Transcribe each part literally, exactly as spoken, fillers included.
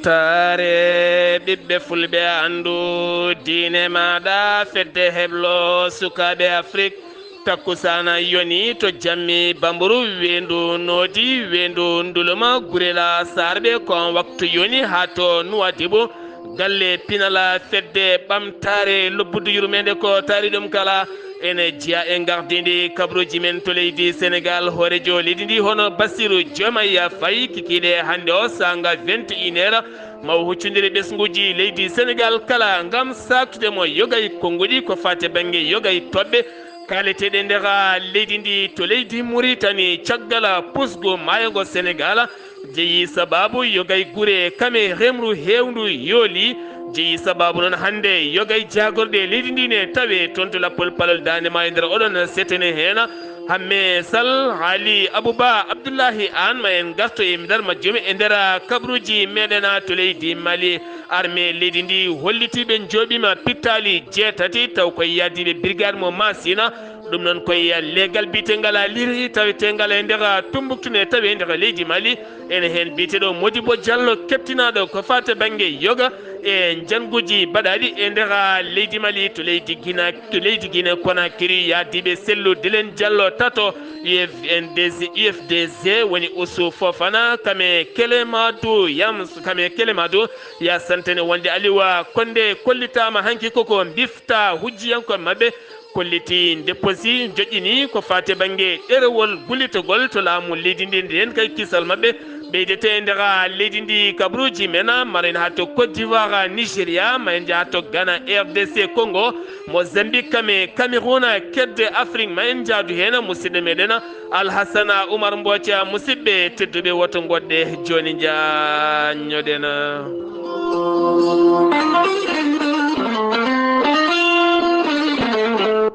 Taare ɓiɓɓe fulɓe, anndu diine maaɗa, fedde heblo sukaaɓe Afrik. Takkusaana yoni to jammi Bamburu, weendu Noodi, weendu Nduluma, Gurela, Saarɓe, ko on waktu yoni haa to Nuwaadibu, galle pinala fedde ɓamtaare lobbudu yurmeende ko taari ɗum kala. Ene jeyaa e gardindi kabaruuji men to leydi Senegaal, hooreejo leydi ndi hono Bassirou Diomaye Faye, kikiiɗe hannde o saanga vingt et une heures, maw huccondire ɓesnguuji leydi Senegaal kala ngam saaktude mo yoga e konnguɗi ko faati e bannge yoga e toɓɓe kaaleteeɗe nder leydi ndi. To leydi Muritani, caggal pusgo maayo ngo Senegaal, jeyi sabaabu yoga e gure kame remru heewndu yooli. Jeyi sabaabu noon hannde yoga e jaagorɗe leydi ndi ne tawe toon to lappol palol Daande Maayo nder oɗon setene heen. Hamme Sal, Haali Abuba, Abdullahi Aan, ma en ngarto e Midar Majjum e nder kabaruuji meɗen to leydi Mali. Armée leydi ndi holliti ɓe njooɓiima pittaali jeetati taw koye yaadiiɓe brigade mo Masina. Ɗum noon koye leegal biyetengal a liri taweteengal e nder Tumbuktu ne tawi e nder leydi Mali. Ene heen biyeteeɗo Modibo Diallo keptinaaɗo ko faati e bannge yoga e njannguuji baɗaaɗi e nder leydi Mali to leydi Gina, to leydi Gine Konakiri. Yaadiiɓe sellu Dilen Diallo tato U F N D C, U F D C woni Usu Fofana, Kame Kelemadu Yams, Kame Kelemadu, ya santene wonde Aliwa Konde kollitaama hanki koko mbifta hujjiyankooɓe maɓɓe. Kolliti ndeposi joƴƴini ko faati e bannge ɗerewol gullitogol to laamu leydi ndi, nden kay kisal maɓɓe ɓeydete e nder leydi ndi. Kabaruuji men, ma en haa to Côte d'Ivoire, Nigeria, ma en njaha to Ghana, R D C Congo, Mozambique, Kame-, Cameroun, kedde Afrique, ma en njaadu heen musidɗo meɗen Alhassana Oumar Mbotia. Musidɓe tedduɓe, woto ngoɗɗe jooni njaanñoɗen.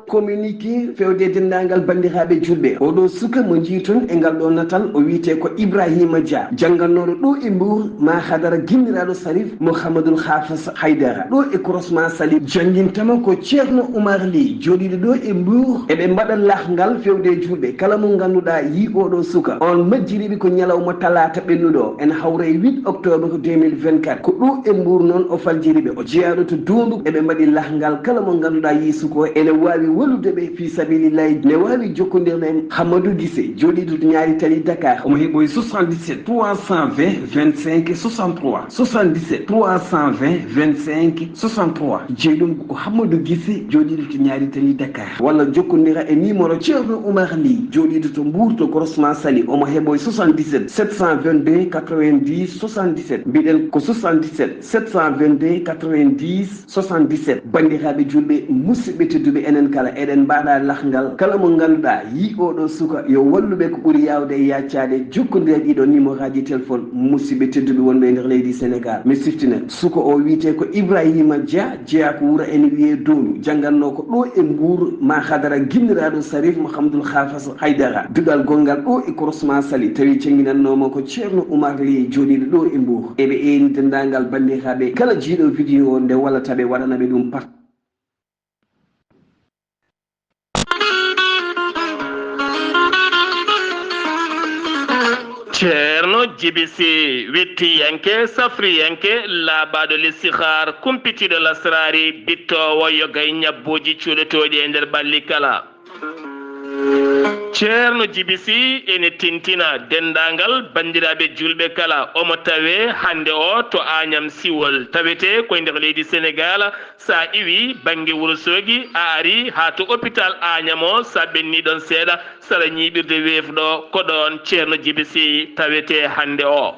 Communiqué fewde denndaangal banndiraaɓe juulɓe. Oɗo suka mo njiiton e ngal ɗo natal, o wiyetee ko Ibrahima Dia, janngannooɗo ɗo e Mbour, ma hadara ginniraaɗo Sarif Mouhamadoul Hafas Haydara, ɗo e croisement Sali. Janngintama ko Ceerno Oumar Ly, jooɗiiɗo ɗo e Mbour. Eɓe mbaɗa lahngal fewde juulɓe. Kala mo ngannduɗaa yii oɗo suka, on majjiriiɓe ko ñalawma talaata ɓennuɗo, ene hawra e huit octobre deux mille vingt-quatre. Ko ɗo e Mbour noon o faljiri ɓe, o jeyaaɗo to Doondu. Eɓe mbaɗi lahngal, kala mo ngannduɗaa yii suka o ene waawi wallude ɓe fii sabilillahi, ne waawi jokkondirde e Hammadou Gise, jooɗiiɗo to Ñaari Tali Dakar. Omo heɓoyi soixante-dix-sept trois cent vingt vingt-cinq soixante-trois, soixante-dix-sept trois cent vingt vingt-cinq soixante-trois. Jeyi ɗum ko Hammadou Gise, jooɗiiɗo to Ñaari Tali Dakar. Walla jokkondira e numéro Ceerno Oumar Ly, jooɗiiɗo to Mbour to croisement Sali. Omo heɓoyi soixante-dix-sept sept cent vingt-deux quatre-vingt-dix soixante-dix-sept. Mbiɗen ko soixante-dix-sept sept cent vingt-deux quatre-vingt-dix soixante-dix-sept. Banndiraaɓe juulɓe, musidɓe tedduɓe, enen kala eɗen mbaɗa lahngal. Kala mo ngannduɗaa yii oɗo suka, yo wallu ɓe ko ɓuri yaawde e yaccaade, jokkondira e ɗiɗo numéroji téléphone. Musidɓe tedduɓe wonɓe e nder leydi Senegaal, mi siftina, suka o wiyetee ko Ibrahima Dia, jeyaa ko wuro ene wiyee Doondu, janngannoo ko ɗo e Mbour, ma hadara ginniraaɗo Sarif Mouhamadoul Hafas Haydara. Duɗal gonngal ɗo e croisement Sali, tawi jannginannoo mo ko Ceerno Oumar Ly, jooɗiiɗo ɗo e Mbour. Eɓe eeni denndaangal banndiraaɓe kala jiiɗo vidéo o, nde wallata ɓe, waɗana ɓe ɗum part. Ceerno Jibi Si, wittiyanke, safriyanke, laaɓaaɗo listihaar, kumpitiiɗo lasraari, bittoowo yoga e ñabbuuji cuuɗotooɗi e nder ɓalli kala. Ceerno Jibi Si ene tintina denndaangal banndiraaɓe juulɓe kala. Omo tawee hannde o to Aañam Siwol, tawetee ko e nder leydi Senegaal. So a iwii bannge Wuro Soogi, a arii haa to opitaal Aañam o, so a ɓennii ɗoon seeɗa, sara ñiiɓirde weefɗo, ko ɗoon Ceerno Jibi Si tawetee hannde o.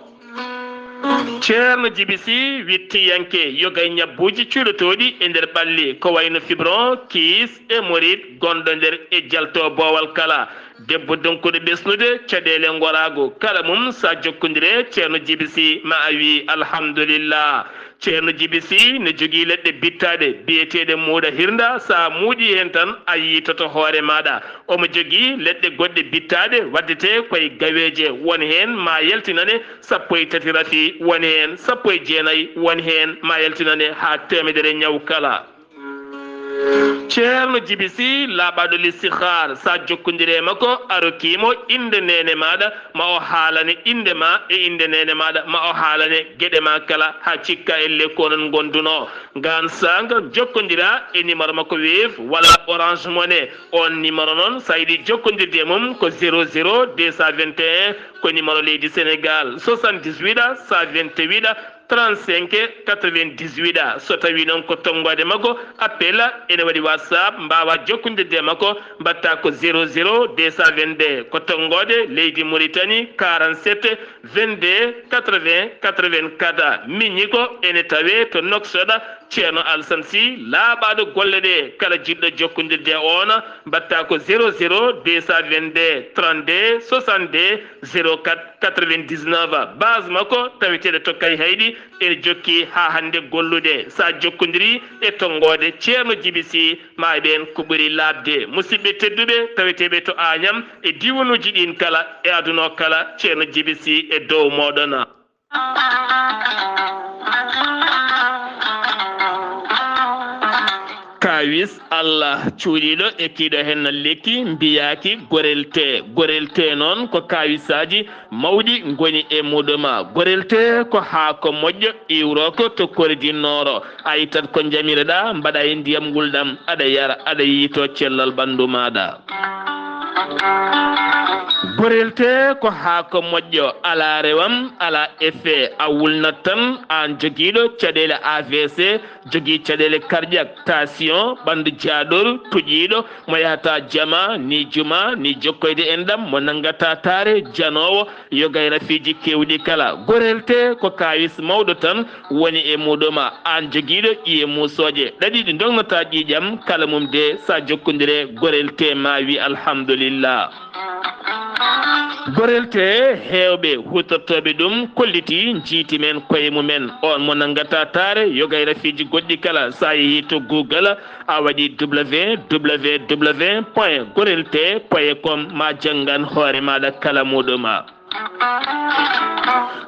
Ceerno Jibi Si, wittiyanke yoga e ñabbuuji cuuɗotooɗi e nder ɓalli, ko wayno fibron, kiis, hémorroïde, gonɗo nder e jalto boowal kala. Debbo donkuɗo ɓesnude, caɗeele ngoraago, kala mum so a jokkondire Ceerno Jibi Si, ma a wii alhamdulillah. Ceerno Jibi Si ne jogii leɗɗe bittaaɗe biyeteeɗe muuɗa hirnda, so a muuɗii heen tan a yiitoto hoore maaɗa. Omo jogii leɗɗe goɗɗe bittaaɗe, waɗdetee ko e gaweeje, won heen ma yaltinane sappo e tati rafi, won heen sappo e jeenayi, won heen ma yaltinane haa teemedere ñaw kala. Ceerno Jibi Si, laaɓaaɗo listihaar, so a jokkondirii e makko, a rokkii mo innde neene maaɗa, ma o haalane innde ma e innde neene maaɗa, ma o haalane geɗe ma kala, haa cikka ellee ko onon ngondunoo. Ngaan saanga, jokkondiraa e numéro makko Wave walla Orange Money. Oon numéro noon, so a yiɗii jokkondirde e mum, ko zéro zéro deux cent vingt et un, ko numéro leydi Sénégal, soixante-dix-huit cent vingt-huit trente-cinq quatre-vingt-dix-huit. So tawii noon ko tonngoode makko, appel ene waɗi, WhatsApp, mbaawaa jokkondirde e makko, mbaɗtaa ko zéro zéro deux cent vingt-deux, ko tonngoode leydi Mauritanie, quarante-sept vingt-deux quatre-vingts quatre-vingt-quatre. Miñi ko ene tawee to Nouakchott, Ceerno Alsan Si, laaɓaaɗo golle ɗe, kala jiɗɗo jokkondirde e oon, mbaɗtaa ko zéro zéro deux cent vingt-deux trente-deux soixante-deux zéro quatre quatre-vingt-dix-neuf. Base makko taweteeɗo to Kayhayɗi, ene jokki haa hannde gollude. So a jokkondirii e tonngoode Ceerno Jibi Si, ma heɓ heen ko ɓuri laaɓde. Musidɓe tedduɓe, taweteeɓe to Aañam e diiwanuuji ɗiin kala e aduna o kala, Ceerno Jibi Si e dow mooɗon. Kaawis Allah cuuɗiiɗo e kiiɗo heen lekki mbiyaaki gorel tee. Gorel tee noon ko kaawisaaji mawɗi ngoni e muɗum. Gorel tee ko haako moƴƴo iwrooko to Koridinnooru. A ittat ko njamireɗaa, mbaɗaa e ndiyam ngulɗam, aɗa yara, aɗa yiytoo cellal ɓanndu maaɗa. Gorel tee ko haako moƴƴo, alaa rewam, alaa effet, a wulnat tan, aan jogiiɗo caɗeele A V C, jogii caɗeele cardiaque, tension, ɓanndu jaaɗoru, tuƴiiɗo, mo yahata jama, ni juma, ni jokkoyde enɗam, mo nanngata taare, janoowo, yoga e rafiiji keewɗi kala. Gorel tee ko kaawis mawɗo tan woni e muɗum. Aan jogiiɗo ƴiye muusooje ɗaɗi ɗi ndognataa ƴiiƴam, kala mum de, so a jokkondirii e gorel tee, ma wi alhamdulillah. Gorel tee, heewɓe huutortooɓe ɗum kollitii, njiiti men koye mumen. Oon mo nanngata taare, yoga e rafiiji goɗɗi kala, so a yehii to Google, a waɗi W W W point gorel tee point com, ma janngan hoore maaɗa kala muɗum.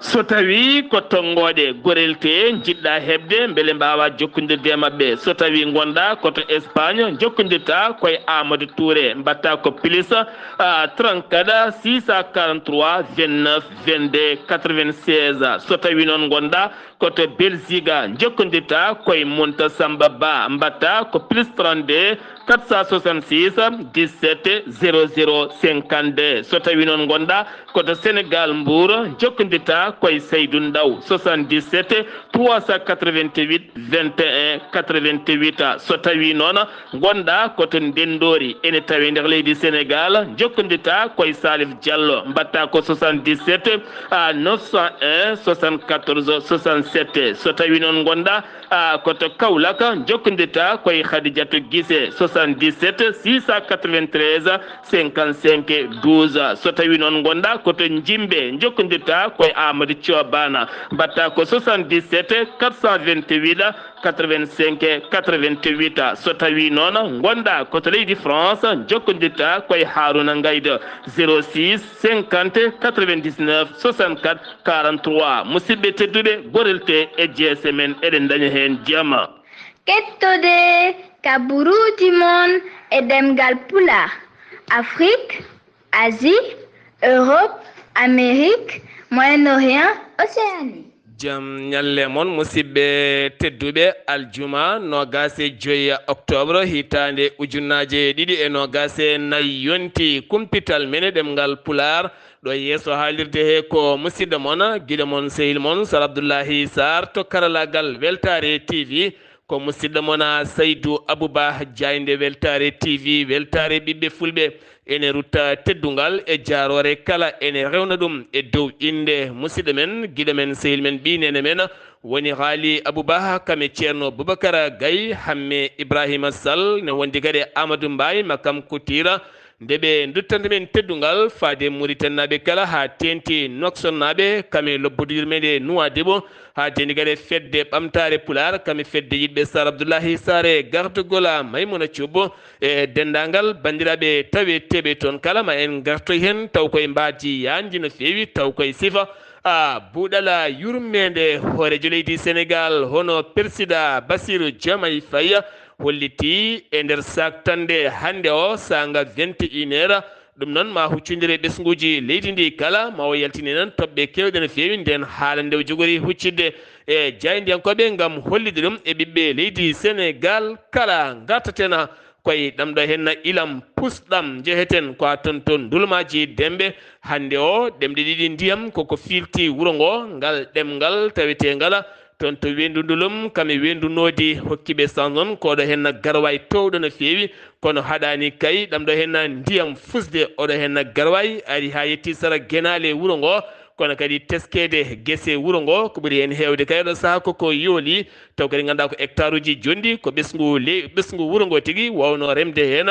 So tawii ko tonngoode gorel tee njiɗɗaa heɓde, mbele mbaawaa jokkondirde e maɓɓe. So tawii ngonɗaa ko to Espagne, jokkondirtaa ko e Amadou Touré, mbaɗtaa ko plus, ah, trente-quatre six cent quarante-trois vingt-neuf vingt-deux quatre-vingt-seize. So tawii noon ngonɗaa ko to Belgique, jokkondirtaa ko e Munta Samba Ba, mbaɗtaa ko plus trente-deux quatre cent soixante-six dix-sept zéro zéro cinquante-deux. So tawii noon ngonɗaa ko to Sénégal, Mbour, jokkondirtaa ko e Seydou Ndaw, soixante-dix-sept trois cent quatre-vingt-huit vingt et un quatre-vingt-huit. So tawii noon ngonɗaa ko to Ndenndoori, ene tawee nder leydi Sénégal, jokkondirtaa ko e Salif Diallo, mbaɗtaa ko soixante-dix-sept à neuf cent un soixante-quatorze soixante-sept. So tawii noon ngonɗaa, ah, ko to Kaolack, jokkondirtaa ko e Khadijatou Guissé, soixante-dix-sept six cent quatre-vingt-treize cinquante-cinq douze. So tawii noon ngonɗaa ko to Njimbe, jokkondirtaa ko e Amadou Thioban, mbaɗtaa ko soixante-dix-sept quatre cent vingt-huit quatre-vingt-cinq quatre-vingt-huit. So tawii noon ngonɗaa ko to leydi France, jokkondirtaa ko e Harouna Ngaydo, zéro six cinquante quatre-vingt-dix-neuf soixante-quatre quarante-trois. Musidɓe tedduɓe, gorel tee e G S M en, eɗen ndaña heen jam. Kettode kaburuuji mon e ɗemngal Pulaar, Afrik, Asie, Europe, Amérique, Moyen-Orient, Océanie. Jam ñalle mon, musidɓe tedduɓe. Aljuma noogaas e joy octobre, hitaande ujunnaje ɗiɗi e noogaas e nayi yonti. Kumpital men e ɗemngal Pulaar, ɗo yeeso haalirde he ko musidɗo mon, giɗo mon, sehil mon, Sar Abdullahi Sarr to karalaagal Weltaare T V. Ko musidɗo mon, Saydu Abouba, jaaynde Weltaare T V, Weltaare ɓiɓɓe Fulɓe. Ene rutta teddungal e jaaroore kala, ene rewna ɗum e dow innde musidɗo men, giɗo men, sehil men, ɓiy neene men, woni Haali Abouba, kam e Ceerno Boubacar Gaye, Hamme Ibrahima Sall, ne wondi kadi e Amadou Mbaye, Makam Koutira. Nde ɓe nduttanta men teddungal faade Mauritanie naaɓe kala, haa teeŋti Nouakchott naaɓe, kam e lobbodir men e Nouadhibou, haa teeŋti kadi e fedde ɓamtaare Pulaar, kam e fedde yiɗɓe Sar Abdullahi Sarr e gartugol Maymuna Thioub, e denndaangal banndiraaɓe taweteeɓe toon kala, ma en ngartoy heen, taw koye mbaadi yaajndi no feewi, taw koye sifa, a, buuɗal yurmeende hooreejo leydi Senegaal, hono Persidaa Bassirou Diomaye Faye, Polliti e nder saktande hannde o saanga vingt et une heure. Ɗum noon ma huccondire ɓesnguuji leydi ndi kala, ma o yaltini noon toɓɓe keewɗe no feewi. Nden haala nde o jogori huccidde e jaayndiyankooɓe ngam hollide ɗum e ɓiɓɓe leydi Senegaal kala. Ngartaten koye ɗam ɗo henna ilam pusɗam, njeheten ko a ton ton Ndulmaaji Dembe. Hannde o ɗemɗe ɗiɗi ndiyam koko fiilti wuro ngo, ngal ɗemngal tawetee ngala toon to weendu Ndulum, kam e weendu Noodi. Hokkiiɓe sans noon ko ɗo henna garwaay toowɗo no feewi, kono haɗaani kay ɗam ɗo henna ndiyam fusde. Oɗo henna garwaay ari haa yetti sara genaale wuro ngo, kono kadi teskeede gese wuro ngo. Ko ɓuri heen heewde kay oɗo sahaa koko yooli, taw kadi ngannduɗaa ko hectare uji jonɗi, ko ɓesngu le-, ɓesngu wuro ngo tigi waawno remde heen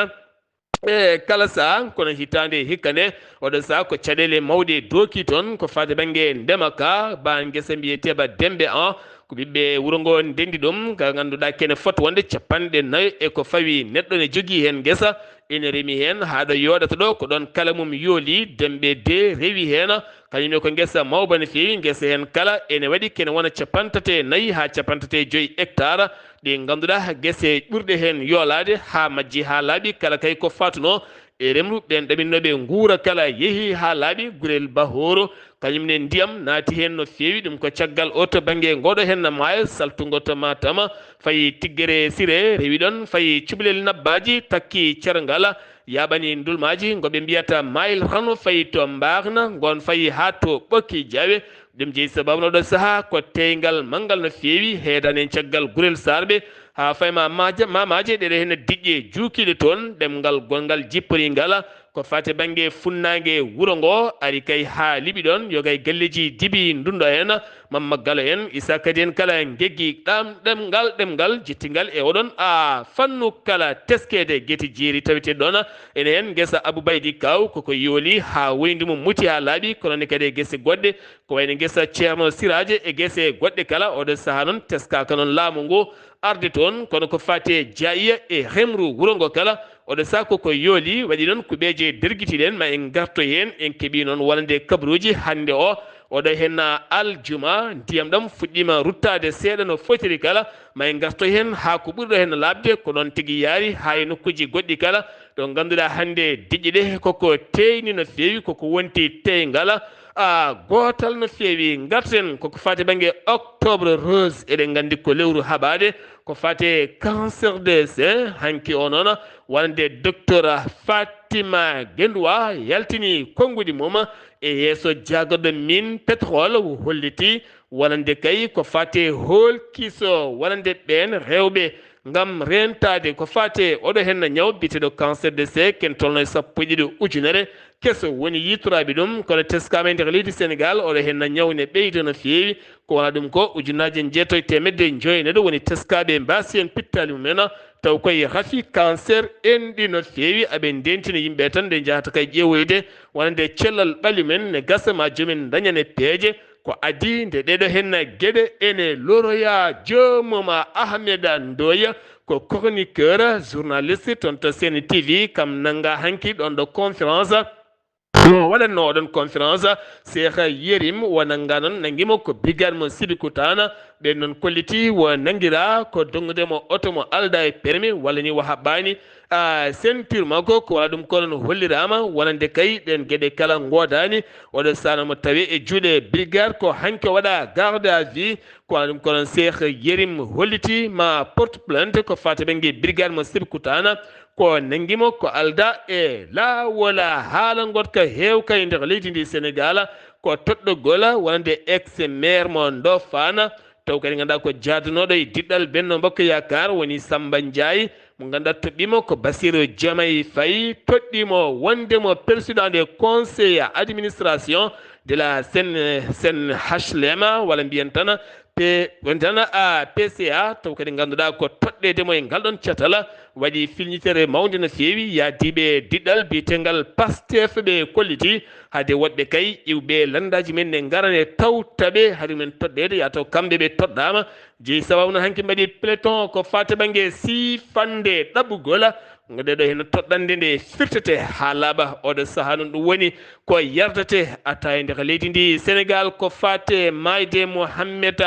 e kala sahaa, kono hitaande hikka nde, oɗo sahaa ko caɗeele mawɗe dooki toon, ko faade bannge ndema ka, ba ngesa mbiyetee ba Dembe en, ko ɓiɓɓe wuro ngo ndenndi ɗum, ka ngannduɗaa kene fot wonde capanɗe nayo e ko fawi neɗɗo ne jogii heen ngesa, ene remi heen haa ɗo yooɗata ɗo, ko ɗoon kala mum yooli. Dembe de rewi heen, kañum ne ko ngesa mawba no feewi, ngesa heen kala ene waɗi kene wona capantate nayi haa capantate joyi hectare, ɗe ngannduɗaa gese ɓurɗe heen yoolaade haa majji haa laaɓi, kala kay ko fatunoo e remru. Ɓeen ɗaminooɓe nguura kala yehi haa laaɓi. Gurel Bahooro, kañum ne ndiyam naati heen no feewi, ɗum ko caggal o to bannge ngoɗo heen no maayo saltungo to Matam, fayi Tiggere Sire, rewi ɗoon, fayi Cubalel Nabbaaji, takki Carngal, yaaɓani Ndulmaaji, ngo ɓe mbiyata Maayel Rano, fayi to Mbaarna, ngoon fayi haa to Ɓokki Jaawe. Ɗum jeyi sababu no ɗo sahaa ko teyngal manngal no feewi, heedaani en caggal gurel Saarɓe, haa fay ma maaja, ma maaje ɗeɗe heen diƴƴe juukiiɗe toon, ɗemngal gonngal jipporingal, ko faati bannge funnaange wuro ngo, ari kay haa liɓi ɗoon, yoga e galleeji dibi ndunɗo heen, Mamma Galo en, Issa Kadi en kala ngeggi ɗam, ɗemngal, ɗemngal, jettingal e oɗon, a fannu kala teskeede geti jeeri tawete ɗoon, ene heen ngesa Abou Baydi Kaw, koko yooli haa woyndi mum muti haa laaɓi, kono ne kadi e gese goɗɗe, ko wayno ngesa Ceerno Siraaje e gese goɗɗe kala. Oɗo sahaa noon teskaaka noon laamu ngu arde toon, kono ko faati e jaayiya e remru wuro ngo kala, oɗo sahaa koko yooli, waɗi noon kuɓeeje dergitiiɗen, ma en ngarto heen, en keɓii noon wonande kabaruuji hannde o, oɗo heen aljuma, ndiyam ɗam fuɗɗiima ruttaade seeɗa no fotiri kala, ma en ngarto heen haa ko ɓuri ɗo heen laaɓde, ko ɗoon tigi yaari haa e nokkuuji goɗɗi kala, ɗo ngannduɗaa hannde diƴƴe ɗe koko teeyni no feewi, koko wonti teyngal, a, gootal no feewi. Ngarten koko faati bannge Octobre Rose, eɗen nganndi ko lewru haɓaade, ko faati e cancer de sein. Hanki o noon, wonande docteur Fatima Gendoua yaltini konnguɗi mum e yeeso jaagorɗo Mine Pétrole, holliti wonande kay ko faati e hoolkiso wonande ɓeen rewɓe ngam reentaade ko faati e oɗo heen ñaw biyeteeɗo cancer de sein, ken tolno e sappo e ɗiɗi ujunere keso woni yiitoraaɓe ɗum, kono teskaama e nder leydi Senegaal, oɗo heen ñaw ne ɓeyda no feewi. Ko wonaa ɗum ko, ujunnaaje njeetato e teemedde njoyo neɗɗo woni teskaaɓe mbaasi heen pittaali mumen, taw koye rafi cancer enɗi no feewi. Aɓe ndentina yimɓe tan nde njahata kay ƴeewoyde wonande cellal ɓalli men ne gasa ma joomen dañane peeje. Ko adii nde ɗeɗo heen geɗe ene loroya joomum Ahmed Ndoye, ko chroniqueur, journaliste toon to Sen T V, kam nannga hanki ɗoon ɗo conférence. Mo waɗatnoo oɗon conférence, Cheikh Yérim, o nannga noon, nanngi mo ko brigade mo Sébikotane. Ɓeen noon kolliti o nanngiraa ko donngude mo oto mo aldaa e permis, walla ni o haɓɓaani, a, ceinture makko, ko wonaa ɗum ko noon holliraama wonande kay ɗeen geɗe kala ngoodaani. Oɗo sahaa noon mo tawi e juuɗe brigade, ko hanki o waɗaa garde à vue, ko wonaa ɗum ko noon Cheikh Yérim holliti ma porte plainte ko faati bannge brigade mo Sébikotane. Ko nanngi mo ko aldaa e laawol, haala ngoɗka heewka e nder leydi ndi Senegaal, ko toɗɗogol wonande ex maire mo Ndofane, taw kadi ngannduɗaa ko jaadanooɗo e diɗɗal Benno Bokk Yaakaar woni Samba Ndiaye, mo ngannduɗaa toɗɗii mo ko Bassirou Diomaye Faye, toɗɗii mo wonde mo président des conseils administration de la Sen, Sen H L M, walla mbiyen tan P, woni tan, a, P C A, taw kadi ngannduɗaa ko toɗɗeede mo e ngal ɗoon catal, waɗi filñitere mawnde no feewi. Yahdiiɓe diɗɗal biyetengal Pastef ɓe kolliti hade woɗɓe kay iwɓe lanndaaji men ne ngarane tawta ɓe, hari men toɗɗeede, yaa taw kamɓe ɓe toɗɗaama. Jeyi sababu no hanki mbaɗi peloton ko faati bannge siifannde ɗaɓɓugol. Nde ɗo hino toɗɗande nde firtete haa laaɓa. Oɗo sahaa noon ɗum woni ko yardete ataa e nder leydi ndi Senegaal ko faati e maayde Mohamed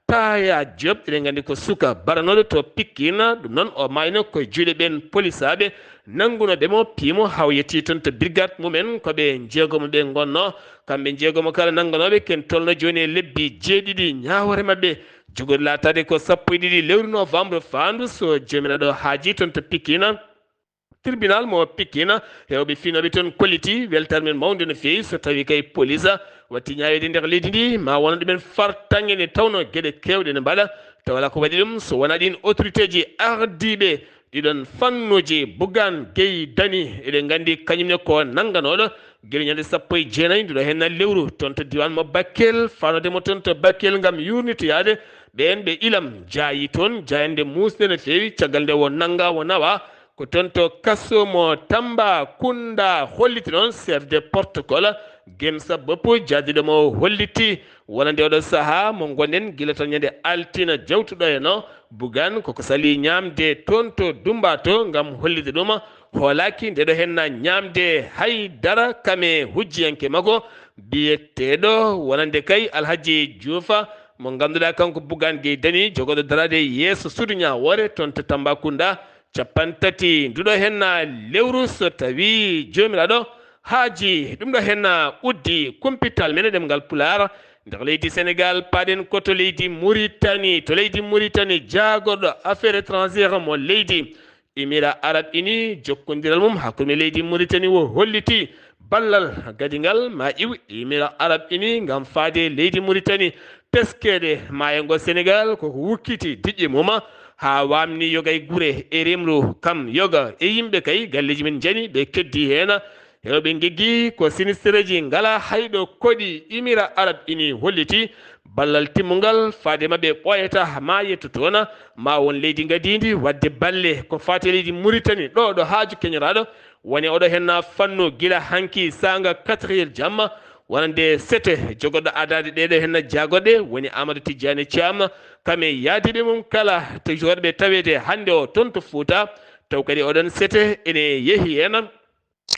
Taya Diop, eɗen nganndi ko suka baranooɗo to Pikine, ɗum noon o maayno ko juuɗe ɓeen polisaaɓe nanngunooɓe mo piimo, haa o yettii toon to brigade mumen, ko ɓe njeegomo ɓe ngonnoo. Kamɓe njeegomo kala nannganooɓe ken tolno jooni e lebbi jeeɗiɗi ñaawoore maɓɓe, jogori laataade ko sappo e ɗiɗi lewru novembre faandu, so Joomiraaɗo haajii, toon to Pikine. Tribunal mo Pikine, heewɓe fiinooɓe toon kollitii weltaare men mawnde no feewi, so tawii kay police watti ñaaweede nder leydi ndi, ma won ɗumen fartaŋŋe nde tawnoo geɗe keewɗe ne mbaɗa, tawa alaa ko waɗi ɗum so wonaa ɗiin autorité ji ardiiɓe ɗiɗon fannuuji. Bougane Gueye Dany, eɗen nganndi kañum ne ko nannganooɗo gila ñande sappo e jeenayi nduɗo heen lewru, toon to diiwaan mo Bakel, faanode mo toon to Bakel ngam yuurnitoyaade ɓeen ɓe ilam jaayi toon, jaayande muusnde no feewi, caggal nde o nanngaa, o nawaa, ko toon to kaso mo Tambacounda, holliti noon chef de protocole, Gen Sabop, jaadiiɗo mo holliti wonande oɗo sahaa mo ngonɗen gila tan ñande altine jawtuɗo heen o, Bougane koko salii ñaamde toon to Dumba to ngam hollitde ɗum hoolaaki ndeɗo heen ñaamde hay dara. Kam e hujjiyanke makko biyeteeɗo wonande kay Alhaji Diouf, mo ngannduɗaa kanko Bougane Gueye Dany, jogooɗo daraade yeeso suudu ñaawoore toon to Tambacounda, cappanɗe tati nduɗo heen lewru, so tawii Joomiraaɗo haajii. Ɗum ɗo heen uddi kumpital men e ɗemngal Pulaar nder leydi Senegaal. Paaɗen ko to leydi Muritani. To leydi Muritani, jaagorɗo affaire étrangère mo leydi Émirats Arabes Unis, jokkondiral mum hakkunde leydi Muritani o holliti ballal gadingal ma iw Émirats Arabes Unis ngam faade leydi Muritani. Teskeede maayo ngo Senegaal koko wukkiti diƴƴe mum haa waamni yogay gure e remru kam yoga e yimɓe kay galleeji men njani ɓe keddi heen. Heewɓe ngeggi ko sinistereeji ngalaa hay ɗo koɗi Émirats Arabes Unis holliti ballal timmungal faade maɓɓe ɓooyata ma yetto toon ma won leydi ngadiindi waɗde balle ko faati e leydi Muritani ɗo ɗo haaju keñoraaɗo woni oɗo heen fannu gila hanki saanga quatre heures jamma wonande sete jogorɗo adaade ɗeɗo heen jaagoɗe woni Amadou Tidiane Thiam kam e yaadiiɓe mum kala to joorɓe taweede hannde o toon to Fuuta taw kadi oɗon sete ene yehi heen.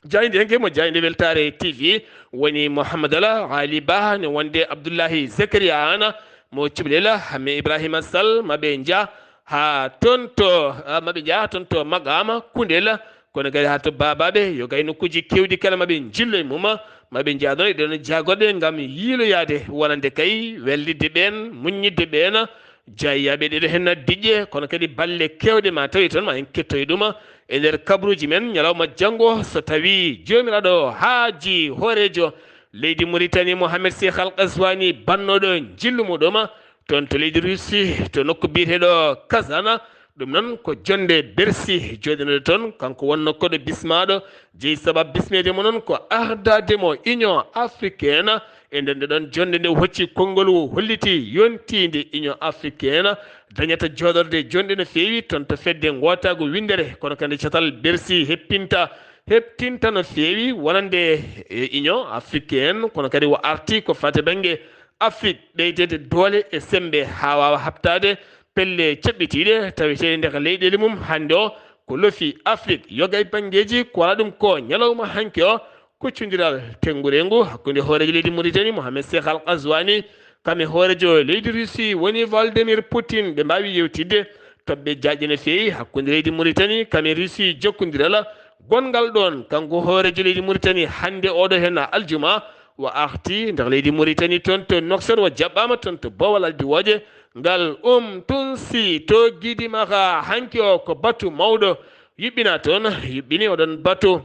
Jaaynde hanki mo jaaynde weltaare T V woni Mouhamadou Ala Ali Ba ne wonde Abdoulahi Zakaria Anne mo Cuɓlel Hamme Ibrahima Sall maɓe njah haa toon to maɓe njah haa toon to Maqama Kundel kono kadi haa to Babaɓe yo gay nokkuuji keewɗi kala maɓe njillo e mum maɓe njah ɗoon e ɗeen jaagoɗe ngam yiiloyaade wonande kay wellitde ɓeen muññitde ɓeen. Jaayiyaɓe ɗeɗo heen diƴƴe kono kadi balle keewɗe ma tawi toon ma en kettoy ɗum e nder kabruuji men ñalawma janngo so tawii Joomiraaɗo haajii hooreejo leydi Muritani Mohamed Cheikh Al Ghazouani bannooɗo njillu muɗum toon to leydi Russie to nokku biyeteeɗo Kazan. Ɗum noon ko jonnde Bercy jooɗinooɗo toon kanko wonnoo koɗo bismaaɗo jeyi sabab bismeede mo noon ko ardaade mo Union Africaine. E nder nde ɗoon jonnde nde hocci konngol o holliti yontiinde Union Africaine dañata jooɗorde jonɗe no feewi toon to fedde ngootaagu winndere kono kadi catal Bercy heppinta heɓtinta no feewi wonande e Union Africaine kono kadi o arti ko fate bannge Afrique ɓeydeede doole e semmbe haa waawa haɓtaade pelle ceɓɓitiiɗe taweteeɗe nder leyɗeele mum hannde o ko lofi Afrique yoga e banngeeji ko wala ɗum ko ñalawma hanki o. Kuccondiral tenngurengu hakkunde hooreejo leydi Mauritanie Mohamed Cheikh Al Ghazouani kam e hooreejo leydi Russie woni Vladimir Poutine ɓe mbaawi yewtidde toɓɓe jaajɗe no feewi hakkunde leydi Mauritanie kam e Russie jokkondiral gonngal ɗoon kanko hooreejo leydi Mauritanie hannde oɗo heen aljuma o arti nder leydi Mauritanie toon to Nouakchott o jaɓɓaama toon to Bawal Addiwooje ngal um tun si to Gidimaka hanki o ko batu mawɗo yuɓɓina toon yuɓɓini oɗon batu.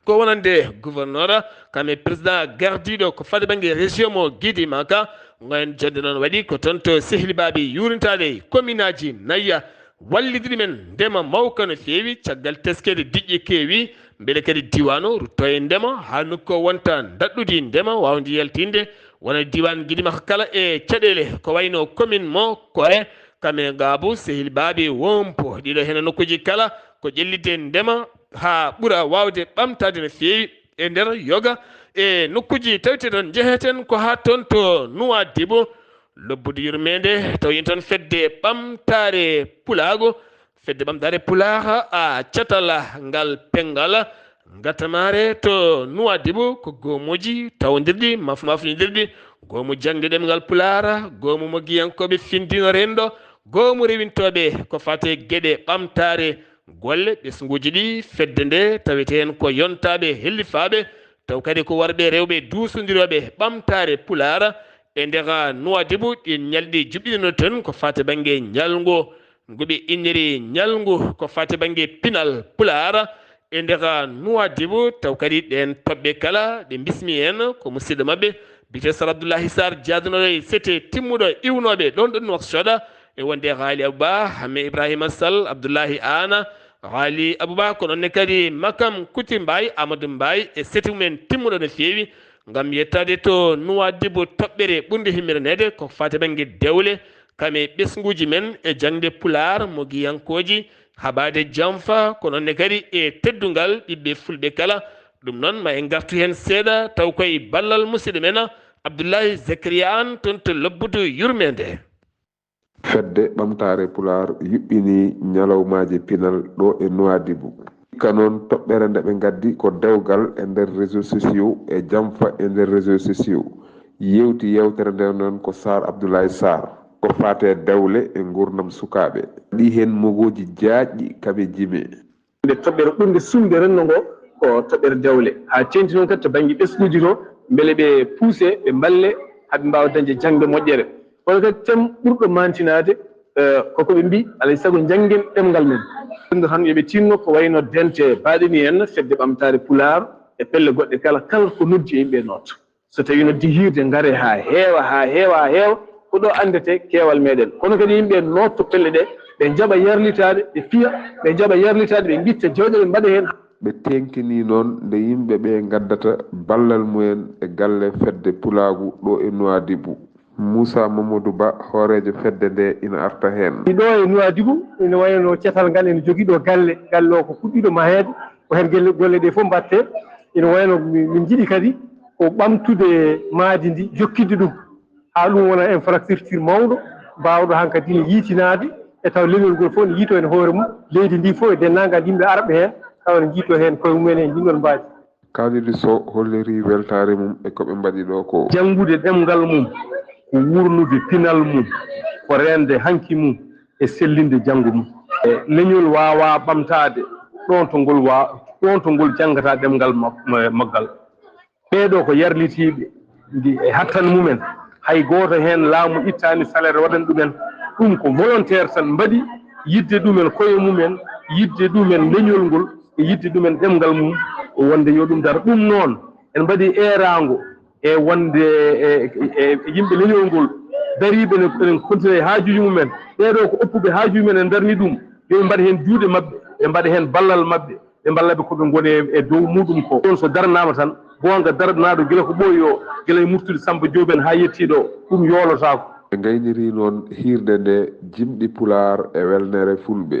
Ko wonande gouverneur kam e président gardiiɗo ko fade bannge région mo Gidimaka ngoyen jonnde noon waɗi ko toon to sehli baaɓe yuurintaade e commune aji nayya wallidiri men ndema mawka no feewi caggal teskede diƴƴe keewi mbele kadi diiwaan o rutto e ndema haa nokku o wonta daɗɗudi ndema waawndi yaltinde wona diiwaan Gidimaka kala e caɗeele ko wayno commune mo Koye kam e Ngaabu sehil baaɓe wompo ɗiɗo heen nokkuuji kala ko ƴellitde ndema haa ɓura waawde ɓamtaade no feewi e nder yoga e nokkuuji taweteeɗon njeheten ko haa toon to Nuwaadibu lobbude yurmeende tawi toon fedde ɓamtaare pulaagu fedde ɓamtaare pulaaha a catala ngal penngal ngatamaare to Nuwaadibu ko goomuuji tawndirɗi mafmafñidirɗi Goomu jaŋde ɗemngal Pulaar, goomu moggiyankooɓe findino renndo, goomu rewintooɓe ko fate geɗe ɓamtaare golle ɓesnguuji ɗi fedde nde tawete heen ko yontaaɓe hellifaaɓe, taw kadi ko worɓe rewɓe duusondirooɓe ɓamtaare Pulaar. E nder Nuwaadibu, ɗin ñalɗi juɓɓinino toon ko fate bannge ñalngu ngu ɓe inniri ñalngu ko fate bannge pinal Pulaar. E nder Nuwaadibu, taw kadi ɗeen toɓɓe kala ɗe mbismi heen ko musidɗo maɓɓe biyetee Sar Abdullahi Sar, jaadunoɗo e sete timmuɗo iwnooɓe ɗoon ɗo Nuwaksoda, e wonde Haali Abuba, Hamme Ibrahima Sall, Abdullahi Aana, Haali Abuba, ko noon ne kadi Makam Kuti Mbaay, Amadou Mbaay, e sete mumen timmuɗo no feewi, ngam yettaade to Nuwaadibu toɓɓere ɓurnde himmirneede ko fate bannge dewle, kam e ɓesnguuji men e jaŋde Pulaar, mogiyankooji, haɓaade jamfa, ko noon ne kadi e teddungal ɓiɓɓe fulɓe kala. Ɗum noon, ma en ngartu heen seeɗa, taw koye ballal musidɗo men Abdullahi Zakariya Aan toon to Lobbudu Yurmeende. Fedde Ɓamtaare Pulaar yuɓɓini ñalawmaaji pinal ɗo e Nuwaadibu. Ka noon, toɓɓere nde ɓe ngaddi ko dewgal e nder réseaux sociaux e jamfa e nder réseaux sociaux. Yewti yewtere nde noon ko Sar Abdoulaye Sar. Ko fate dewle e nguurndam sukaaɓe. Ɗi heen mogooji jaajɗi kaɓe jime. Nde toɓɓere ɓurnde suuɗde renndo ngo ko toɓɓere dewle. Haa teeŋti noon kadi to bannge ɓesnguuji to, mbele ɓe puuse, ɓe mballe, haa ɓe mbaawa dañde jaŋde moƴƴere. Kono kadi, tem ɓurɗo maantinaade, eh, ko ko ɓe mbii, alaa e sago njanngen ɗemngal men. Ɗum tan yo ɓe tinno ko wayno dente baaɗe ni en, Fedde Ɓamtaare Pulaar e pelle goɗɗe kala, kala ko noddi e yimɓe noot. So tawii noddi hiirde, ngare haa heewa, haa heewa, haa heewa, ko ɗo anndete keewal meɗen. Kono kadi yimɓe nootto pelle ɗe, ɓe njaɓa yarlitaade, ɓe piya, ɓe njaɓa yarlitaade, ɓe ngitta jawɗe, ɓe mbaɗa heen. Ɓe teeŋtini noon nde yimɓe ɓe ngaddata ballal mumen e galle Fedde Pulaagu ɗo e Nuwaadibu. Muusa Mamadou Ba, hooreejo fedde nde, ina arta heen. Ɗo e Nuwaadibu, ina wayno catal ngal ene jogii ɗo galle, galle o ko fuɗɗiiɗo maheede, ko heen gelle, golle ɗe fof mbaɗte. Ina wayno mi-, min njiɗi kadi ko ɓamtude maadi ndi, jokkitde ɗum, haa ɗum wona infrastructure mawɗo, baawɗo hankadi ne yiitinaade, e taw leñol ngol fof ne yiito heen hoore mum, leydi ndi fof e denndaangal yimɓe arɓe heen, tawa ne njiito heen koye mumen e ndin ɗon mbaadi. Kalidu Sow holliri weltaare mum e ko ɓe mbaɗi ɗo ko. Janngude ɗemngal mum, ko wuurnude pinal mum, ko reende hanki mum e sellinde janngo mum. E leñol waawaa ɓamtaade ɗoon to ngol wa-, ɗoon to ngol janngata ɗemngal ma-, ma-, maggal. Ɓee ɗoo ko yarlitiiɓe ndi e hattan mumen. Hay gooto heen laamu ittaani salaire waɗani ɗumen. Ɗum ko volontaire tan mbaɗi, yiɗde ɗumen koye mumen, yiɗde ɗumen leñol ngol, e yiɗde ɗumen ɗemngal mum, wonde yo ɗum daro. Ɗum noon, en mbaɗi eeraango e wonde e, e, e yimɓe leñol ngol dariiɓe ne, enen kontina e haajuuji mumen. Ɓee ɗoo ko oppuɓe haajuuji mumen, en darni ɗum, yo ɓe mbaɗ heen juuɗe maɓɓe, ɓe mbaɗa heen ballal maɓɓe, ɓe mballa ɓe ko ɓe ngoni e, e dow muɗum ko. Ɗoon so daranaama tan, goonga daranaaɗo gila ko ɓooyi o, gila e murtude Samba Joob en haa yettii ɗo, ɗum yoolotaako. Ɓe ngayniri noon hiirde nde jimɗi Pulaar e welnere Fulɓe.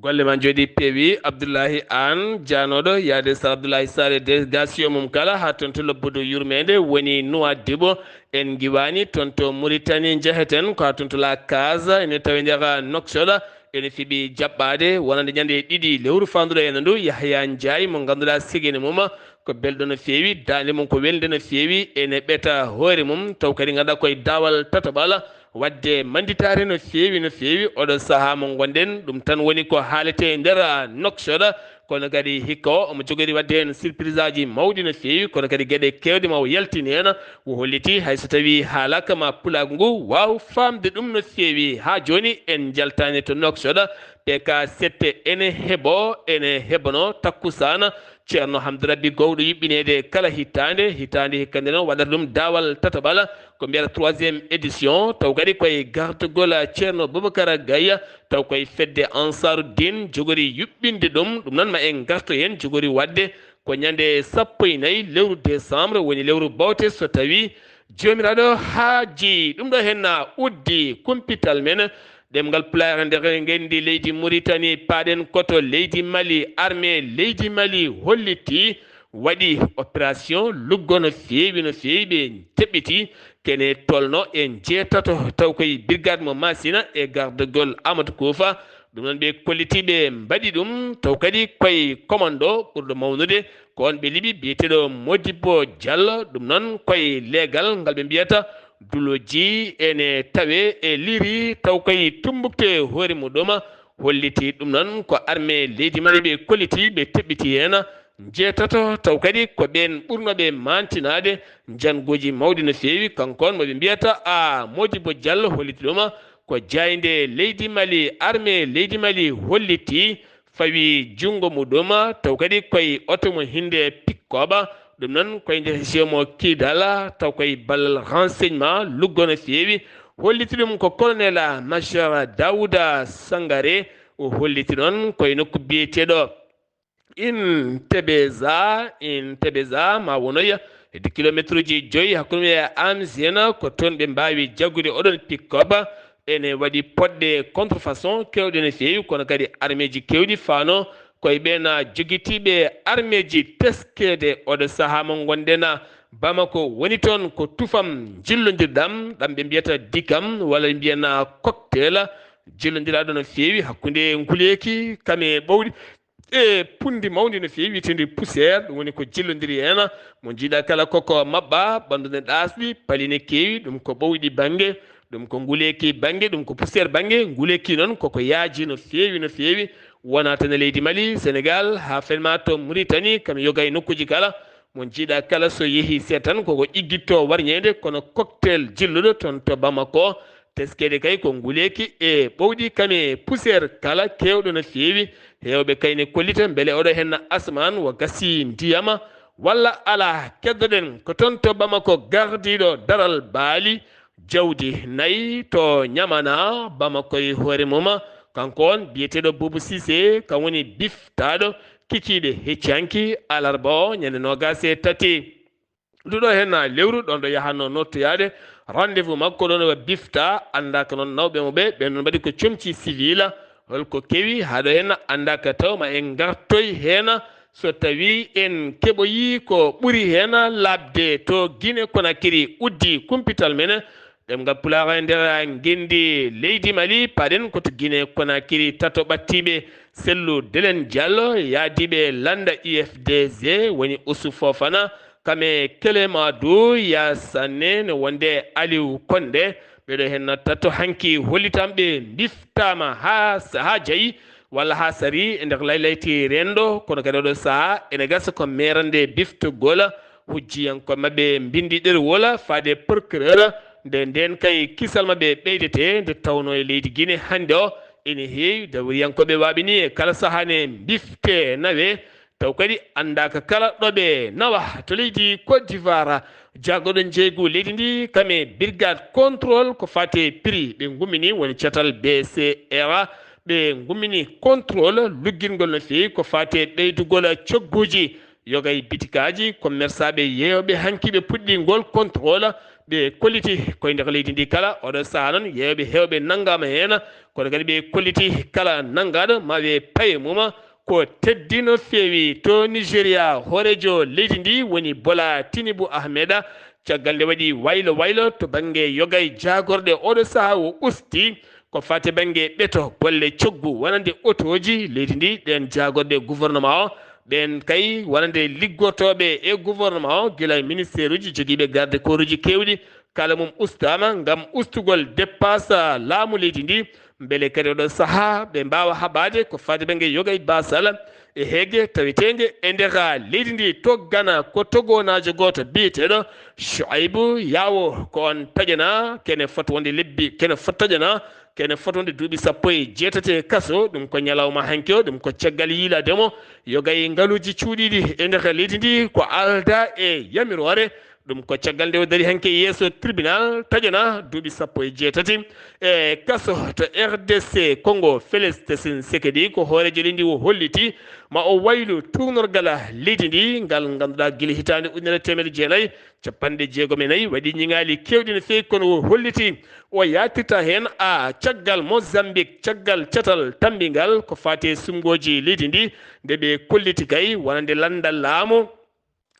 Golle ma njooɗi peewi, Abdullahi Aan, jaanooɗo yaade Sar Abdullahi Sar e délégation mum kala, haa toon to lobbudu yurmeende woni Nuwaadibu. En ngiwaani toon to Muritani njeheten, ko haa toon to La Case, ene tawi nder Nouakchott, ene fiɓi jaɓɓaade wonande ñande ɗiɗi lewru faanduɗo ene ndu, Yahya Ndiaye mo ngannduɗaa sigene mum ko belɗo no feewi, daande mum ko welde no feewi, ene ɓeta hoore mum, taw kadi ngannduɗaa koye daawal tataɓal waɗde mannditaare no feewi, no feewi. Oɗo sahaa mo ngonɗen, ɗum tan woni ko haalete e nder Nouakchott, kono kadi hikka o omo jogori waɗde heen surprise aji mawɗi no feewi, kono kadi geɗe keewɗe ma o yaltini heen, o holliti hay so tawii haalaaka ma pulaagu ngu waaw faamde ɗum no feewi. Haa jooni en njaltaani to Nouakchott, P K sept ene heɓo, ene heɓano takkusaan Ceerno Hamdu Rabbi Gowɗo yuɓɓineede kala hitaande, hitaande hikka nde noon waɗata ɗum daawal tataɓal, ko mbiyata troisième édition, taw kadi koye gartugol Ceerno Boubacar Gaye, taw koye fedde Ansaruddin jogori yuɓɓinde ɗum, ɗum noon ma en ngarto heen, jogori waɗde ko ñande sappo e nayi lewru décembre, woni lewru bawte so tawii Joomiraaɗo haaji. Ɗum ɗo heen na uddi kumpital men, ɗemngal Pulaar e nder ngenndi leydi Muritani, paaɗen ko to leydi Mali. Armée leydi Mali hollitii, waɗi opération luggo no feewi, no feewi. Ɓe teɓɓiti kene tolno e njeetato, taw koye brigade mo Masina e garde gol Amadou Koufa. Ɗum noon ɓe kolliti ɓe mbaɗi ɗum taw kadi koye commando ɓurɗo mawnude ko on ɓe liɓi biyeteeɗo Modibo Diallo. Ɗum noon koye leegal ngal ɓe mbiyata duloji ene tawe e liri taw koye tumbukte hoore muɗuma holliti ɗum noon ko armée leydi Mali ɓe kolliti ɓe teɓɓiti heen njeetato taw kadi ko ɓeen ɓurnooɓe maantinaade njannguuji mawɗi no feewi. Kanko on mo ɓe mbiyata a Modibo Diallo holliti ɗuma ko jaaynde leydi Mali armée leydi Mali holliti fawi junngo muɗum taw kadi koye oto mo hinde pikkooɓa ɗum noon koye nder sio mo kiidala taw koye ballal renseignement luggo no feewi. Holliti ɗum ko colonel major Dawuda Sangare o holliti noon koye nokku biyeteeɗo Intebeza, Intebeza ma wonoya hedde kilometre uji joyi hakkunde e Amzena ko toon ɓe mbaawi jaggude oɗon pick-up. Ene waɗi poɗɗe contrefaçon keewɗe no feewi kono kadi armeeji keewɗi faano koye ɓeena jogitiiɓe armeeji teskeede oɗo sahaa mo ngonɗen. Bamako woni toon ko tufam jillondirɗam ɗam ɓe mbiyata dikam walla ɓe mbiyana cocktail jillondiraaɗo no feewi hakkunde nguleeki kam e ɓowɗi e punndi mawndi no feewi wiyeteendi poussière ɗum woni ko jillondiri heen mo njiiɗa kala koko maɓɓa ɓanndu ne ɗaasɗi pali ne keewi ɗum ko ɓowɗi bannge ɗum ko nguleeki bannge ɗum ko poussière bannge nguleeki noon koko yaaji no feewi no feewi wonaa tan e leydi Mali Sénégal haa fenma to Mauritanie kam yoga e nokkuuji kala mo njiiɗa kala so yehi seeɗa tan koko ƴiggitto warñeende kono cocktail jilluɗo toon to Bamako. Teskeede kay ko nguleeki e ɓowɗi kam e puseer kala keewɗo no feewi. Heewɓe kay ne kollita mbele oɗo henna asamaan wo gasi ndiyama walla alaa. Keddoɗen ko toon to Bamako gardiiɗo daral baali jawdi nayi to Ñamana Bamako e hoore mum. Kanko on biyeteeɗo Buubu Siise kam woni biftaaɗo kikiiɗe hecci hanki alarba o ñande noogaas e tati. Nduɗo heen lewru ɗon ɗo yahanno nottoyaade rendez-vous makko ɗon wa bifta anndaaka noon nawɓe mo ɓe ɓe noon mbaɗi ko comci civil holko kewi haɗo heen anndaaka taw ma en ngartoy heen so tawi en keɓoyi ko ɓuri heen laaɓde to Guinée Conakry uddi kumpital men ɗemngal pulaar e nder ngenndi leydi Mali paɗen ko to Guinée Conakry tato ɓattiiɓe sellu Delen Diallo yaadiiɓe lannda U F D G woni Ousou Fofana Kame Clément Doya Sané no wonde Aliou Condé ɓeɗo hen natta to hanki hollitam ɓe biftaama ha ha jayi walla ha sari e nder laylayti rendo kono kadi oɗo saha ene gasa ko merande biftugol hujjiyankoɓe maɓɓe mbindi ɗerwol faade procureur nde nden kay kisal maɓɓe ɓeydete nde tawno e leydi Guinée hannde o ene heewi dawriyankoɓe waɓini e kala saha ne bifte nawe Taw kadi anndaaka kala ɗo ɓe nawa to leydi Côte d'Ivoire. Jagorɗo njeeygu leydi ndi kame brigade contrôle ko fate prix ɓe ngummini woni catal B C R ɓe ngummini contrôle luggingol no feewi ko fate ɓeydugol cogguuji yoga e bitikaaji commerçaaɓe yeeyooɓe hanki ɓe puɗɗi ngol contrôle ɓe kolliti koye nder leydi ndi kala oɗo saha noon yeeyooɓe heewɓe nanngaama heen kono kadi ɓe kolliti kala nanngaaɗo ma ɓe paye mum Ko teddi no feewi to Nigeria, hooreejo leydi ndi woni Bola Tinubu Ahmeda, caggal nde waɗi waylo waylo to bannge yoga e jaagorɗe oɗo saha o usti ko fate bannge ɓeto golle coggu wonande otooji leydi ndi ɗen jaagorɗe gouvernement o ɓen kay wonande liggotooɓe e gouvernement o gila e ministère uji jogiiɓe garde corps uji keewɗi Kala mum ustaama ngam ustugol deppaasa laamu leydi ndi, mbele kadi oɗo sahaa ɓe mbaawa haɓaade ko faati bannge yoga e baasal e heege taweteenge e nder leydi ndi to Gana ko togonaajo gooto biyeteeɗo Shuaibu Yawo ko on taƴana kene fot wonde lebbi kene fot taƴana kene fot wonde duuɓi sappo e jeetati e kaso ɗum ko ñalawma hanki o ɗum ko caggal yiilaade mo yoga e ngaluuji cuuɗiiɗi e nder leydi ndi ko aldaa e yamiroore Ɗum ko caggal nde o dari hanki e yeeso tribunal taƴana duuɓi sappo e jeetati e kaso to R D C Congo Félix Tshisekedi ko hooreejo leydi o holliti ma o waylu tuugnorgal leydi ndi ngal ngannduɗaa gila hitaande ujunere e teemedde jeenayi capanɗe jeegom e nayi waɗi ñiŋaali keewɗi no feewi kono o holliti o yaatirta heen a caggal Mozambique caggal catal tammbingal ko faati e suɓngooji leydi ndi nde ɓe kolliti kay wonande lanndal laamu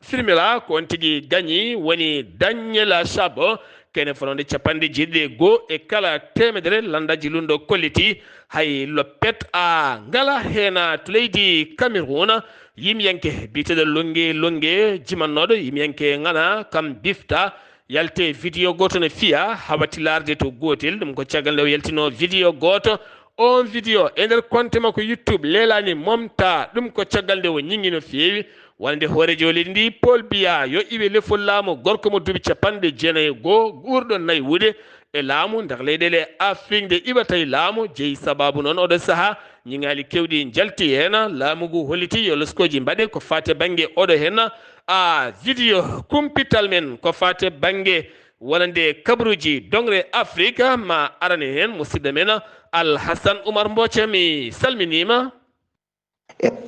Firmila ko on tigi gañi woni Daniela Chabo Kene fononde capanɗe jeeɗiɗi e goo e kala teemedere lanndaji lunndo kolliti hay loppet a ngala heen to leydi Cameroun. Yimɓe yanke biyeteeɗo Longue Longue jimannooɗo yimɓe yanke ngana kam bifta yalte video gooto no fiya hawati laarde to gootel. Ɗum ko caggal nde o yaltino video gooto. On video e nder konte makko YouTube leelaani momta. Ɗum ko caggal nde o ñiŋi no feewi. Wonande hooreejo leydi ndi Paul Biya yo iwe lefol laamu gorko mo duuɓi capanɗe jeenayi e goo ɓurɗo naywude e laamu nder leyɗeele Afrik nde iwata e laamu. Jeyi sabaabu noon oɗo sahaa ñiŋaali keewɗi njalti heen. Laamu ngu holliti yo loskooji mbaɗe ko faati e bannge oɗo heen a video kumpital men ko faati e bannge wonande kabaruuji doŋre Afrik. Ma arane heen musidɗo men Alhasan Umar Mboca, mi salminiima.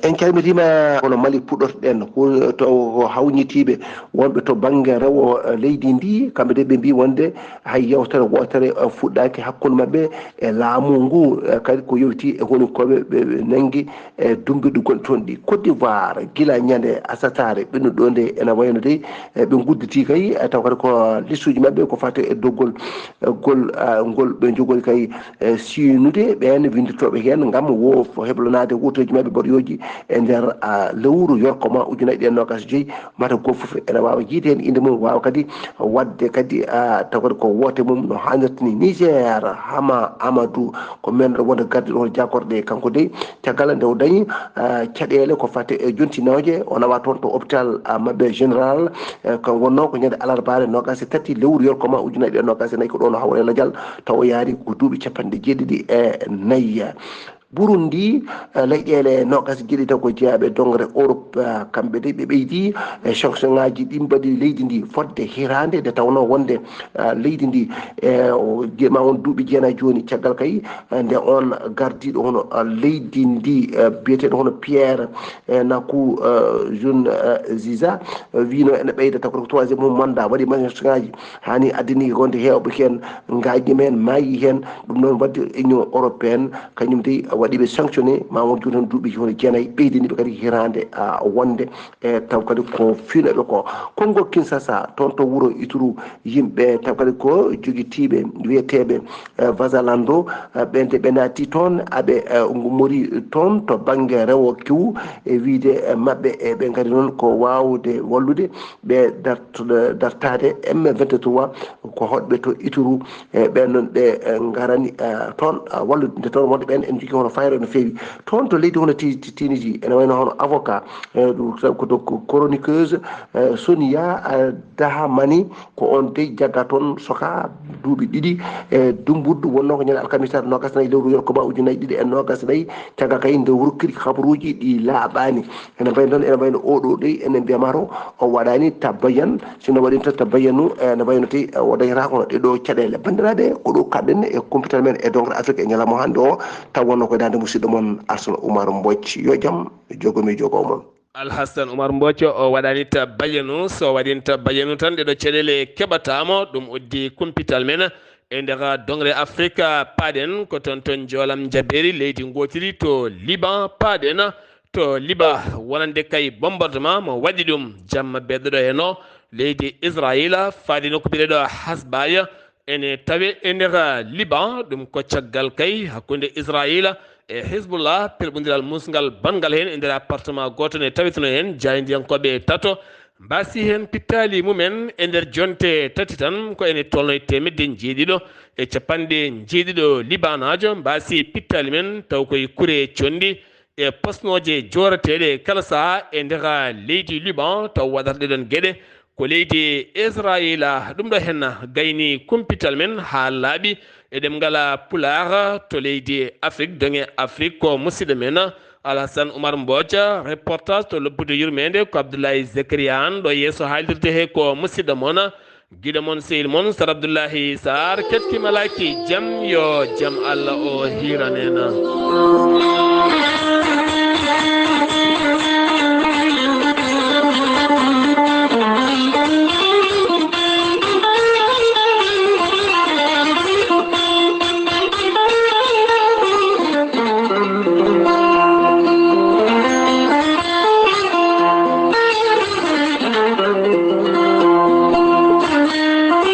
En calmitiima. Kono Mali puɗɗortoɗen ko hawñitiiɓe wonɓe to bannge rewo leydi ndi, kamɓe de ɓe mbii wonde hay yewtere wootere fuɗɗaaki hakkunde maɓɓe e laamu ngu. Kadi ko yowiti e honikooɓe ɓe nanngi e dummbirɗi gonɗi toon ɗi. Côte d'Ivoire, gila ñande asataare ɓennuɗo nde, ene wayno dey ɓe ngudditii kay, taw kadi ko listuuji maɓɓe ko faati e doggol gol ngol ɓe njogori kay e siinude ɓeen winnditooɓe heen ngam wo heblanaade wuuteeji maɓɓe mboɗoyooji e nder lewru yorkoma ujunnaji ɗiɗi e noogaas e joy. Mata gooto fof ene waawa yiyde heen innde mum, waawa kadi waɗde kadi taw kadi ko woote mum no haanirta ni. Niger, Hama Amadou ko men wonde gardiiɗo hono jaakorɗe, kanko dey caggal nde o dañi caɗeele ko faati e jontinooje o nawa toon to hôpital maɓɓe général. Ko wonnoo ko ñande alarbaare noogaas e tati lewru yorkoma ujunnaji ɗiɗi e noogaas e nayi, ko ɗoon o hawri e lajal taw o yaari ko duuɓi capanɗe jeeɗiɗi e nayi. Burundi, leyɗeele noogaas e jeeɗiɗi taw ko jeyaaɓe doŋre Europe, kamɓe de ɓe ɓeydi e sanction ŋaaji ɗi mbaɗi leydi ndi fodde hiraande nde tawnoo wonde leydi ndi e ma won duuɓi jeenayi jooni caggal kay nde oon gardiiɗo hono leydi ndi biyeteeɗo hono Pierre Nkurunziza wiino ene ɓeyda taw ko troisième mum mandat waɗi sanction ŋaaji. Hani addani wonde heewɓe heen ngaaji men maayi heen. Ɗum noon waɗde Union européenne kañum dey waɗi ɓe sanctionné ma won jooni tan duuɓi hono jeenayi ɓeydani ɓe kadi hiraande wonde e taw kadi ko fiinooɓe ko. Congo Kinshasa toon to wuro Ituri yimɓe taw kadi ko jogitiiɓe wiyeteeɓe Vazalando ɓen de ɓe naati toon aɓe ngummori toon to bannge rewo kiw e wiyde maɓɓe e ɓe ngari noon ko waawde wallude ɓe dartaade M vingt-trois ko hoɗɓe to Ituri. E ɓeen noon ɓe ngarani toon wallude nde toon wonde ɓeen en njogii hono fayre no feewi toon to leydi hono tiniji ene wayno hono avocat ko chroniqueuse Sonia Dahamani. Ko oon dey jagga toon soka duuɓi ɗiɗi e dummbuddu wonnoo ko ñande alkamisa noogaas nayi lewru yorkoma ujunnaji ɗiɗi e noogaas nayi. Caggal kay nde rukkiri kabaruuji ɗi laaɓaani. Ene mbayno noon ene mbayno oɗo dey ene mbiyamaro o waɗaani tabayan. Sinno waɗi tan tabayanu ene mbayno tey o dañata kono ɗeɗo caɗeele banndiraaɓe ko ɗo kaɗɗen e kumpital men e doŋre Afrique e ñalawma hannde o. Taw wonnoo ko daande musidɗo mon Arsana Oumar Mbodj, yo jam jogomi jogo mon. Alhassan Umar Mboco o waɗani tabayanu so waɗin tabayanu tan ɗeɗo caɗeele keɓataamo ɗum uddi kumpital men e nder doŋre Afrika. Paaɗen ko toon toon njoolam jabeeri leydi ngootiri to Liban. Paaɗen to Liban wonande kay bombardement mo waɗi ɗum jamma beeɗoɗo heno leydi Israila faade nokku biyeteeɗo Hasbaya. Ene tawe e nder Liban. Ɗum ko caggal kay hakkunde Israila e Hizbullah pelɓondiral musngal banngal heen e nder appartement gooto ne taweteno heen jaayndiyankooɓe tato mbaasi heen pittaali mumen e nder jonte tati tan. Ko ene tolno e teemedde njeeɗiɗo e capanɗe njeeɗiɗo libanaajo mbaasi pittaali men taw koye kure conndi e posnooje joorateeɗe kala sahaa e nder leydi Liban taw waɗata ɗeɗon geɗe. Ko leydi Israila ɗum ɗo henna gayni kumpital men haa laaɓi e ɗemngal Pulaar to leydi Afrique doŋe Afrique ko musidɗo men Alhassan Oumar Mboca. Reportage to lobbude yurmeende ko Abdoulaye Zakaria Anne ɗo yeeso haalirde he ko musidɗo mon giɗo mon sehil mon Sar Abdoulahi Sar. Ketki malaki jam yo jam Allah o hiranena.